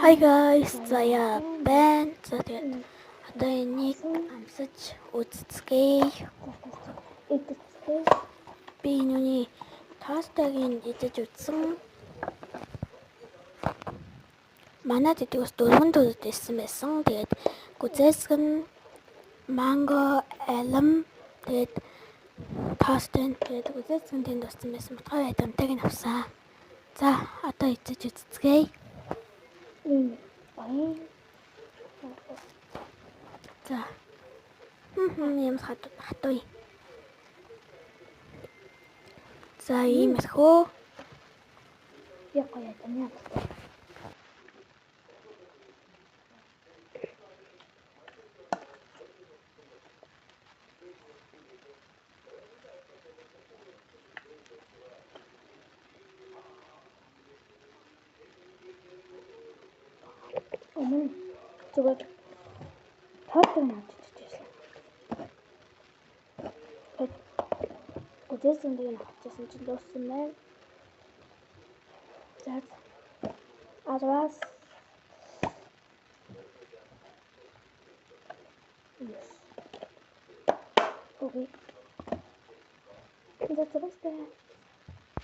Hi guys, заяа байна. За, тэгээд одоо энийг амсаж үзцгээе. Идэлцгээ. Би энүүний тостыг идэж үзсэн. Манад идэг бас дөрвөн төрөлд ирсэн байсан. Тэгээд гүзээсг нь манго, алим, тэгээд тост энэ, тэгээд гүзээсг нь тэнд болсон байсан. Бутгаа адамтайг нь авсан. За, одоо идэж үзцгээе. Ийм баян. За. Юм хатуу хатуу. За, ийм эрхөө. Яг гоё таны амттай. Өмнө зүгээр тоотог авч идчихсэн. Тэгээд гүзээсэн нэг нь авчихсан чинь дууссан байна. За, 10-аас 9. Окей. За, баярлалаа.